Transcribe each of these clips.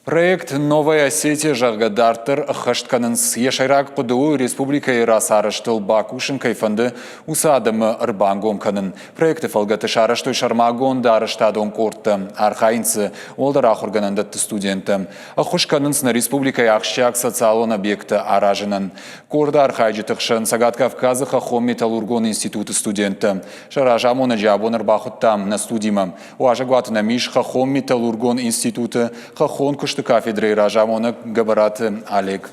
Проект «Новая Осетия», зӕгъгӕ, дарддӕр ӕххӕст кӕнынц. Йӕ сӕйраг хъуыды у республикӕйы рацарӕзтыл бакусын кӕй фӕнды, уыцы адӕмы ӕрбангом кӕнын. Проекты фӕлгӕты сарӕзтой сӕрмагонд арӕзтадон къордтӕ, архайынц дзы уӕлдӕр ахуыргӕнӕндӕтты студенттӕ. Ӕххуыс кӕнынц нӕ республикӕйы ахсджиаг социалон объекттӕ аразынӕн. Къорды архайджыты хсӕн Цӕгат Кавказы хӕххон-металлургон институты студенттӕ. Сӕ разамонӕджы абон ӕрбахуыдтам нӕ студимӕ. Уазӕгуаты нӕм ис хӕххон-металлургон институты хӕххон куысты кафедрӕйы разамонӕг Гӕбӕраты Олег.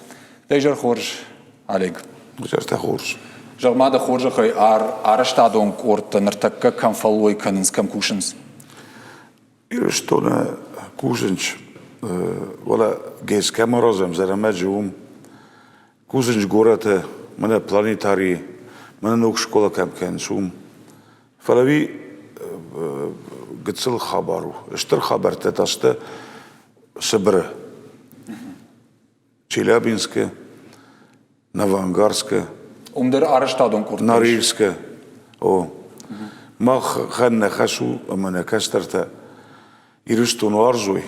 Дӕ изӕр хорз, Олег. Изӕртӕ хорз. Зӕгъ-ма дӕ хорзӕхӕй, арӕзтадон къордтӕ ныртӕккӕ кӕм фӕллой кӕнынц, кӕм кусынц? Ирыстоны кусынц, уӕлӕ ГЭС кӕм аразӕм, Зӕрӕмӕджы уым. Кусынц горӕты, мӕнӕ планетарий, мӕнӕ ног скъола кӕм кӕнынц, уым. Фӕлӕ уый гыццыл хабар у. Стыр хабӕрттӕ та сты Сыбыры. Челябинскы, Новоангарскы. Уым дӕр арӕзтадон къорд Норильскы. О. Махӕн нӕ хӕс у ӕмӕ нӕ кӕстӕртӕ Ирыстон уарзой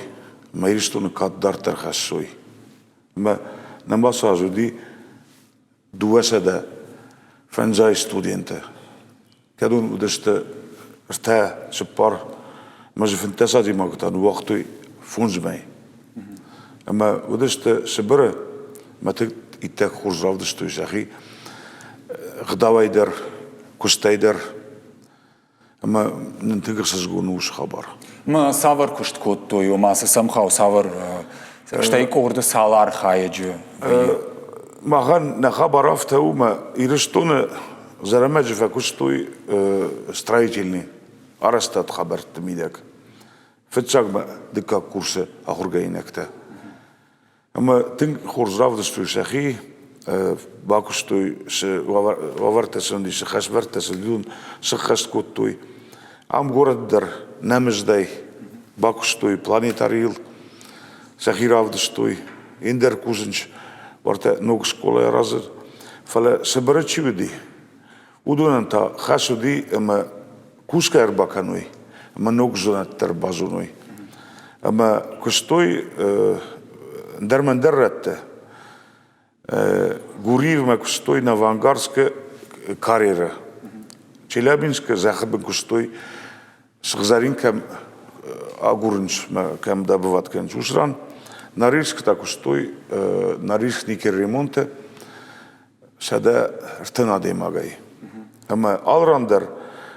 ӕмӕ Ирыстоны кад дарддӕр хӕссой. Ӕмӕ нӕм ацы аз уыди 250 студенты. Кӕд уын уыдысты ӕртӕ, цыппар, ӕмӕ дзы 15 адӕймагы та ныууагътой фондз мӕй. Ӕмӕ уыдысты Сыбыры, ӕмӕ тынг иттӕг хорз равдыстой сӕхи гъдауӕй дӕр, куыстӕй дӕр. Ӕмӕ нын тынг ӕхсызгон у уыцы хабар. Мӕ цавӕр куыст кодтой, ома цы сӕм хауы, цавӕр стӕй къорды цал архайӕджы? Махӕн нӕ хабар афтӕ у, мӕ Ирыстоны Зӕрӕмӕджы фӕкуыстой строительный арӕзтад хабӕртты мидӕг. Фыццаг мӕ дыккаг курсы ахуыргӕнинӕгтӕ. Ӕмӕ тынг хорз равдыстой сӕхи, бакуыстой, цы уавӕртӕ сын уыди, цы хӕсвӕрдтӕ сын уыдон сыххӕст кодтой. Ам горӕт дӕр нӕ мыздӕй бакуыстой планетарийыл, сӕхи равдыстой. Ӕндӕр кусынц уартӕ ног скъолайы аразы. Фӕлӕ Сыбыры чи уыди, Уыдонӕн та хӕс уыди ӕмӕ кусгӕ ӕрбакӕной ӕмӕ ног зонӕдтӕ ӕрбазоной. Ӕмӕ куыстой ӕндӕр ӕндӕр рӕтты. Гуриевмӕ куыстой Новоангарскы карьеры. Челябинскы зӕххы бын куыстой сыгъзӕрин кӕм агурынц кӕм добывать кӕнынц, уыцы ран. Норильскы та куыстой Норильск никель-ремонты 130 адӕймагӕй. Ӕмӕ алран дӕр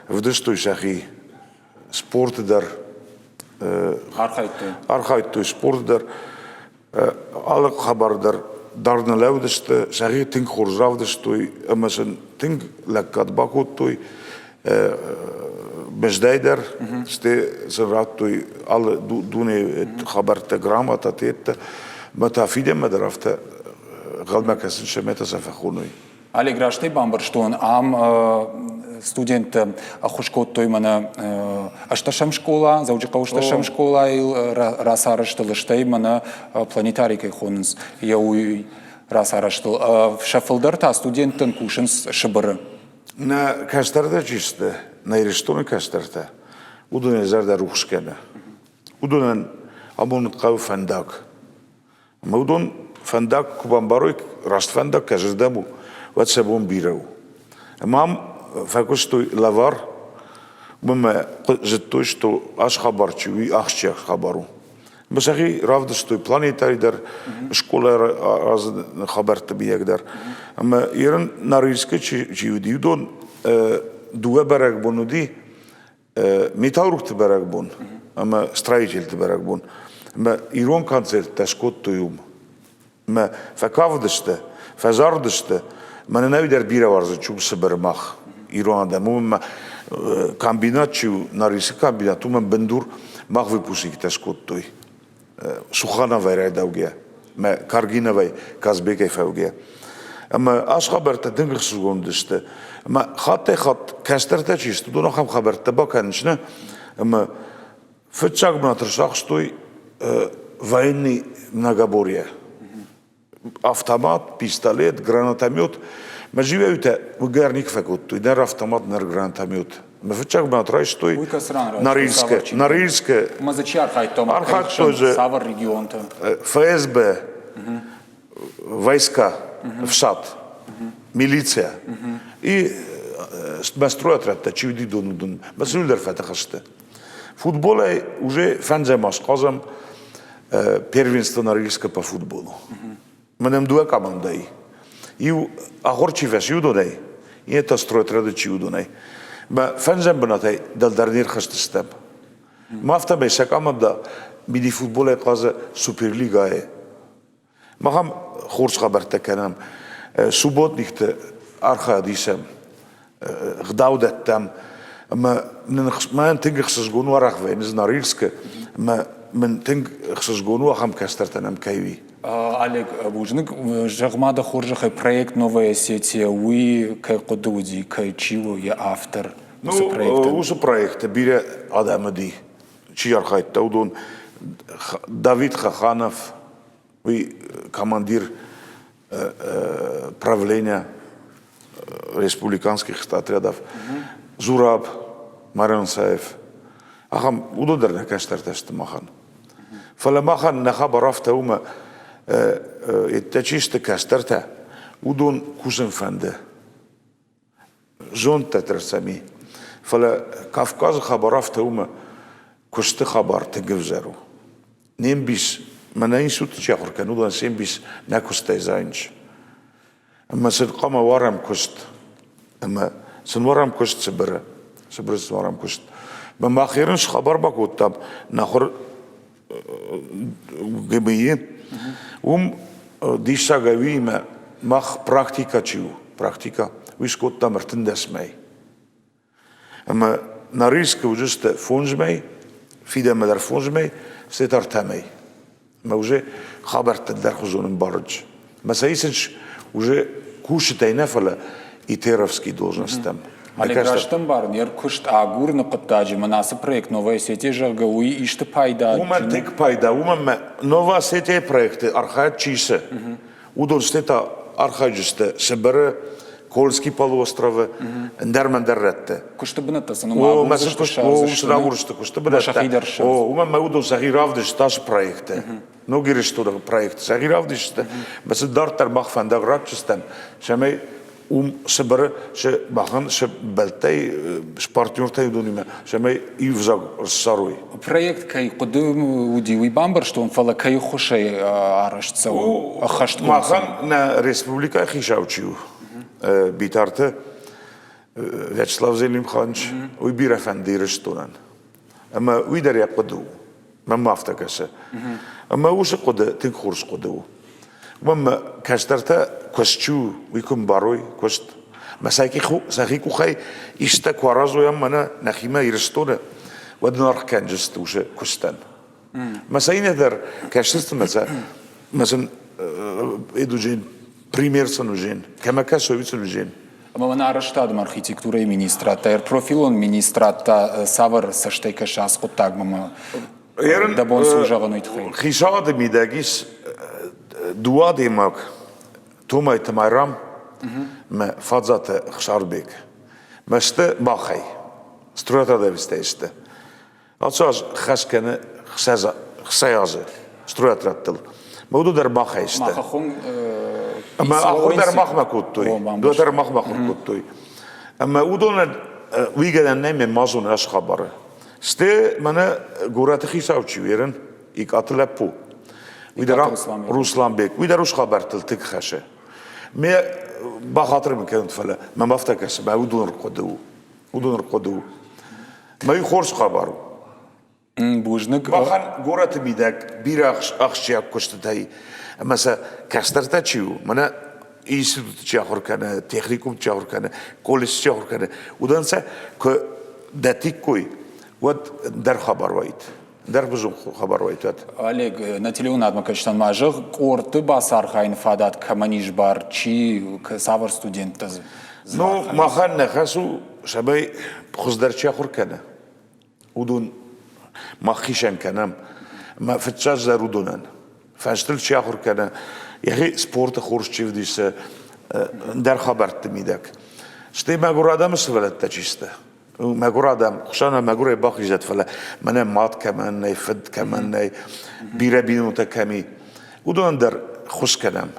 ӕвдыстой сӕхи спорты дӕр. Архайдтой. Архайдтой спорты дӕр. Алы хабар дӕр дард нӕ лӕудысты, сӕхи тынг хорз равдыстой ӕмӕ сын тынг лӕггад бакодтой. Мӕздӕй дӕр, стӕй сын радтой алы дунейы хабӕрттӕ, грамотатӕ, еттӕ. Мӕ та фидӕнмӕ дӕр афтӕ гъӕлмӕ кӕсын сӕ сӕ фӕхоной. Олег, растӕй бамбӕрстон, ам студенттӕ ӕххуыс кодтой мӕнӕ ӕстӕсӕм скъола, Дзӕуджыхъӕуы ӕстӕсӕм скъолайыл рацарӕзтыл, стӕй мӕнӕ планетарий кӕй хонынц, йӕ уый рацарӕзтыл. Сӕ фылдӕр та студенттӕн кусынц Сыбыры. Нӕ кӕстӕртӕ чи сты, нӕ Ирыстоны кӕстӕртӕ, уыдонӕй зӕрдӕ рухс кӕны. Уыдонӕн абон хъӕуы фӕндаг. Ӕмӕ уыдон фӕндаг куы бамбарой, раст фӕндаг кӕсырдӕм у, уӕд сӕ бон бирӕ у. Ӕмӕ ам фӕкуыстой лӕвар, уымӕ зыдтой, что ас хабар чи у, уый ахсджиаг хабар у. Ӕмӕ сӕхи равдыстой планетарий дӕр, скъолайы разы хабӕртты бийӕг дӕр. Ӕмӕ ерын Норильскы чи уыди, уыдон дыууӕ бӕрӕгбон уыди, металлургты бӕрӕгбон ӕмӕ строительты бӕрӕгбон. Ӕмӕ ирон концерттӕ скодтой уым. Ӕмӕ фӕкафыдысты, фӕзарыдысты. Мӕнӕ нӕуи дӕр бирӕ уарзы Чубсыбыры мах, ирон адӕм. Уымӕн комбинат чи у, Норильскы комбинат, уымӕн бындур мах выпускниктӕ скодтой. Сухановӕй райдаугӕ, мӕ Каргиновӕй, Казбекӕй фӕугӕ. Ӕмӕ ацы хабӕрттӕ тынг ӕхсызгон уыдысты. Ӕмӕ хаттӕй-хатт кӕстӕртӕ чи сты, уыдон ахӕм хабӕрттӕ бакӕнынц, нӕ? Ӕмӕ фыццаг бынат ӕрцахстой военный многоборье. Автомат, пистолет, гранатомет. Мӕ зиуӕйтӕ уыгӕр никуы фӕкодтой, нӕ автомат, нӕ гранатомет. Мӕ фыццаг бынат райстой Уый кӕцы ран райстой? Норильскы. Норильскы. Ӕмӕ дзы чи архайдта? Архайдтой дзы цавӕр регионты? ФСБ, войска, ФСАД, милиция. И мӕ стройотрядтӕ чи уыди дон уыдон, мӕ сын дӕр фӕтых сты. Футболӕй уже фӕндзӕм аз хъазӕм первенство Норильска по футболу. Мӕнӕм дыууӕ командӕйы. Иу ахуыр чи фӕци, уыдонӕй, иннӕ та стройотряды чи уыдонӕй. Мӕ фӕндзӕм бынатӕй дӕлдӕр не рхызтыстӕм. Ма афтӕмӕй сӕ командӕ мини-футболӕй хъазы Суперлигӕйы. Махӕм хорз хабӕрттӕ кӕнӕм. Субботникты архайд исӕм, гъдау дӕттӕм. Ӕмӕ нын мӕн тынг ӕхсызгон у арӕх вӕййынц Норильскы, ӕмӕ мын тынг ӕхсызгон у ахӕм кӕстӕртӕ нӕм кӕй уи. Олег, бузныг. Зӕгъ-ма дӕ хорзӕхӕй, проект «Новая Осетия» уый кӕй хъуыды уыди, кӕй чи у йӕ автор уыцы проектӕн? Уыцы проекты бирӕ адӕм уыди, чи архайдта, уыдон. Давид Хаханов, уый командир правления республиканских отрядов, Зураб Марансаев. Ахӕм уыдон дӕр нӕ кӕстӕртӕ сты махӕн. Фӕлӕ махӕн нӕ хабар афтӕ у, ӕмӕ еттӕ чи сты кӕстӕртӕ, уыдон кусын фӕнды. Зондтӕ тӕрсӕм и. Фӕлӕ Кавказы хабар афтӕ у, ӕмӕ куысты хабар тынг ӕвзӕр у. Не мбис, мӕнӕ институты чи ахуыр кӕны, уыдон се мбис нӕ куыстӕй зайынц. Ӕмӕ сын хъуамӕ уарӕм куыст. Ӕмӕ сын уарӕм куыст Сыбыры. Сыбыры сын уарӕм куыст. Мӕ мах ерын хабар бакодтам, нахуыр ГБИ, уым диссаг ӕви мах практика чи у, практика, уый скодтам 13 мӕй. Ӕмӕ Норильскы уыдысты фондз мӕй, фидӕнмӕ дӕр фондз мӕй, стӕй та ӕртӕ мӕй. Ӕмӕ уже хабӕрттӕ дӕр хуызон ӕмбарынц. Мӕ сӕ исынц уже кусджытӕй нӕ, фӕлӕ итеровский должносттӕм. Олег, раст ӕмбарын, йе ркуыст агурыны хъуыддаджы мын ацы проект Новая Осетия, зӕгъгӕ, уый исты пайда? Уымӕн тынг пайда, уымӕн мӕ Новая Осетия проекты архайд чи исы, уыдон сты та архайджысты Сыбыры, Кольский полуостровы, ӕндӕр-ӕндӕр рӕтты. Куысты бынӕттӕ сын уым агурдзысты, куысты бынӕттӕ. О, уымӕн мӕ уыдон сӕхи равдысты ацы проекты. Ног Ирыстоны проект сӕхи равдысты. Мӕ сын дарддӕр мах фӕндаг ратдзыстӕм, цӕмӕй уым Сыбыры сы махӕн сы бӕлттӕй, сы партнертӕй уыдонимӕ, цӕмӕй иу взаг ссарой. Проект кӕй хъуыды уыди, уый бамбӕрстон, фӕлӕ кӕй ӕххуысӕй арӕзт цӕуы, ӕххӕстгонд Махӕн нӕ республикӕйы хицау чи у, Битарты Вячеслав Зелимханович, уый бирӕ фӕнды Ирыстонӕн. Ӕмӕ уый дӕр йӕ хъуыды у. Мӕнмӕ афтӕ кӕсы. Ӕмӕ уыцы хъуыды тынг хорз хъуыды у. Уымӕн мӕ кӕстӕртӕ куыст чи у, уый куы мбарой, куыст. Мӕ сӕхи къухӕй исты куы аразой ам мӕнӕ нӕхимӕ Ирыстоны, уӕд ын аргъ кӕнджысты уыцы куыстӕн. Мӕ сӕ иннӕ дӕр кӕсдзысты мӕ сӕ мӕ сын эдуджен пример сын уызен, кӕмӕ кӕсой, уый сын уызен. Ӕмӕ мӕнӕ арӕзтадмӕ архитектурӕйы министрадтӕ, профилон министрадтӕ цавӕр цӕстӕй кӕсы ацы хъуыддагмӕ ӕмӕ дӕ бон цы у зӕгъын уый тыххӕй? Хицауады мидӕг ис дыууӕ адӕймаг, Томайты Майрам ӕмӕ Фадзаты Хсарбег. Мӕ сты махӕй, стройотрядовецтӕй сты. Ацы аз хӕс кӕны хсӕй азы стройотрядтыл. Мӕ уыдон дӕр махӕй сты. Ӕмӕ ахуыр дӕр махмӕ кодтой. Дыууӕ дӕр махмӕ ахуыр кодтой. Ӕмӕ уыдонӕн уый гӕнӕн нӕй, ме ма зоны ас хабары. Сты мӕнӕ горӕты хицау чи уерын, Икъаты лӕппу. Уый дӕр Русланбек. Уый дӕр ус хабӕрттыл тынг хӕсы. Ме бахатыр мын кӕнут, фӕлӕ мӕм афтӕ кӕсы, мӕ уыдон рхъуыды у. Уыдон рхъуыды у. Мӕ хорз хабар у. Бузныг. Махӕн горӕты мидӕг бирӕ ахсджиаг куыстытӕй ӕмӕ сӕ кӕстӕртӕ чи у, мӕнӕ институты чи ахуыр кӕны, техникум чи ахуыр кӕны, колледжы чи ахуыр кӕны, уыдон сӕ куы дӕттиккой, уӕд ӕндӕр хабар уаид. Ӕндӕр хуызон хабар уаид уӕд. Олег, нӕ телеуынадмӕ кӕсджытӕн ма зӕгъ, къордты бацархайыны фадат кӕмӕн ис бар, чи, цавӕр студенттӕ дзы? Ну, махӕн нӕ хӕс у, цӕмӕй хуыздӕр чи ахуыр кӕны, уыдон мах хицӕн кӕнӕм. Мӕ фыццаг дӕр уыдонӕн. Фӕстыл чи ахуыр кӕны, йӕхи спорты хорз чи вдисы, ӕндӕр хабӕртты мидӕг. Стӕй мӕгуыр адӕмы сывӕллӕттӕ чи сты. Мӕгуыр адӕм, Хуыцау мӕгуырӕй бахизӕд, фӕлӕ мӕнӕ мад кӕмӕн нӕй, фыд кӕмӕн нӕй, бирӕ бинонтӕ кӕм и, уыдонӕн дӕр ххуыс кӕнӕм.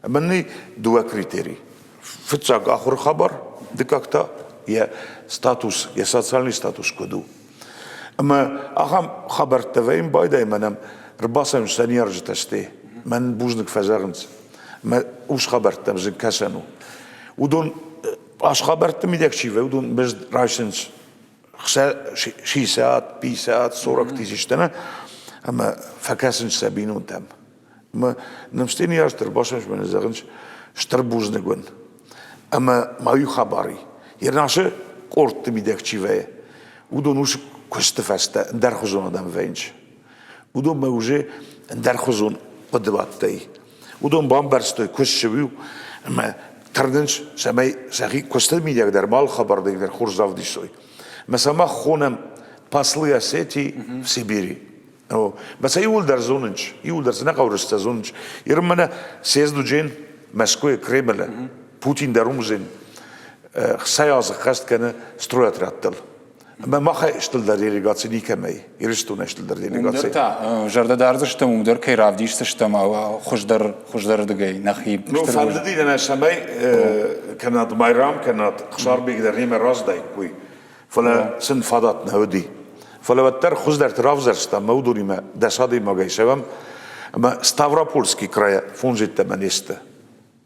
Ӕмӕ нын дыууӕ критери. Фыццаг ахуыры хабар, дыккаг та йӕ статус, йӕ социальный статус куыд у. Ӕмӕ ахӕм хабӕрттӕ вӕййын байдайы мӕнӕн ӕрбацӕуынц сӕ ныййарджытӕ сте. Мӕн бузныг фӕзӕгъынц. Мӕ ус хабӕрттӕм зын кӕсӕн у. Уыдон ас хабӕртты мидӕг чи вӕййы, уыдон мызд райсынц 60, 50, 40 тысячтӕ ӕмӕ фӕкӕсынц сӕ бинонтӕм. Ӕмӕ нымсте ныййарджытӕ ӕрбацӕуынц мӕнӕ зӕгъынц, стыр бузныг уын. Ӕмӕ ма иу хабар и. Ернасы къордты мидӕг чи вӕййы, уыдон уыцы куысты фӕстӕ ӕндӕрхуызон адӕм вӕййынц. Уыдонмӕ уже ӕндӕрхуызон хъуыдыуӕттӕй. Уыдон бамбӕрстой, куыст цы у, ӕмӕ тырнынц, цӕмӕй сӕхи куысты мидӕг дӕр мал хабар дӕр хорз равдисой. Ӕмӕ сӕ мах хонӕм послы Осетии в Сибири. Мӕ сӕ иууылдӕр зонынц, иууылдӕр цы нӕ хъӕуы зонынц. Ирын мӕнӕ съезд уыдзӕн Мӕскуыйы, Кремлы. Путин дӕр уым уыдзӕн. Хсай азы хӕст кӕны стройотрядтыл. Ӕмӕ махӕй стылдӕр делегаци никӕмӕй, Ирыстонӕй стылдӕр делегаци. Уым дӕр та зӕрдӕ дардзыстӕм, уым дӕр кӕй равдисдзыстӕм хуыздӕр хуыздӕрдыгӕй нӕхи. Ну, фӕндыди нӕ, цӕмӕй кӕнӕд Майрам, кӕнӕд Хсарбег дӕр немӕ раздаиккой. Фӕлӕ сын фадат нӕ уыди. Фӕлӕ уӕддӕр хуыздӕрты равзӕрстам мӕ уыдонимӕ дӕс адӕймагӕй цӕуӕм ӕмӕ Ставропольский крайӕ фондз йеддӕмӕ не сты.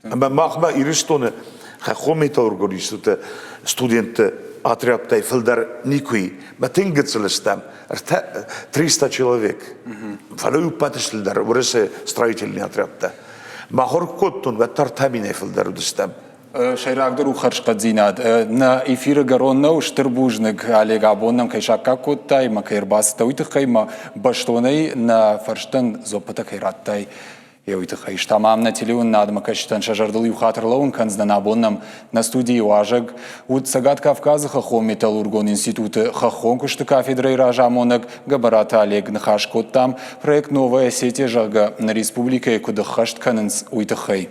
Ӕмӕ махмӕ Ирыстоны хӕххон металлургон институты студентты отрядтӕй фылдӕр никуы и. Мӕ тынг гыццыл стӕм, 300 человек. Фӕлӕ иу ппӕты стылдӕр Уырысы строительный отрядтӕ. Мӕ ахуыр кодтон, уӕддӕр ӕртӕ минӕй фылдӕр уыдыстӕм. Сӕйрагдӕр у хӕрзхъӕддзинад. Нӕ эфиры гӕрон нӕу стыр бузныг, Олег, абон нӕм кӕй саккаг кодтай ӕмӕ кӕй ӕрбацыдтӕ, уый тыххӕй ӕмӕ бӕстонӕй нӕ фӕрстӕн дзуаппытӕ кӕй радтай, уый тыххӕй. Стӕм ам нӕ телеуынынадмӕ кӕсджытӕн сӕ зӕрдыл иу хатт ӕрлӕууын кӕндзынӕн, абон нӕм нӕ студийы уазӕг уыд Цӕгат Кавказы хӕххон металлургон институты хӕххон куысты кафедрӕйы разамонӕг Гӕбӕраты Олег. Ныхас кодтам, проект «Новая Осетия», зӕгъгӕ, нӕ республикӕйы куыд ӕххӕст кӕнынц, уый тыххӕй.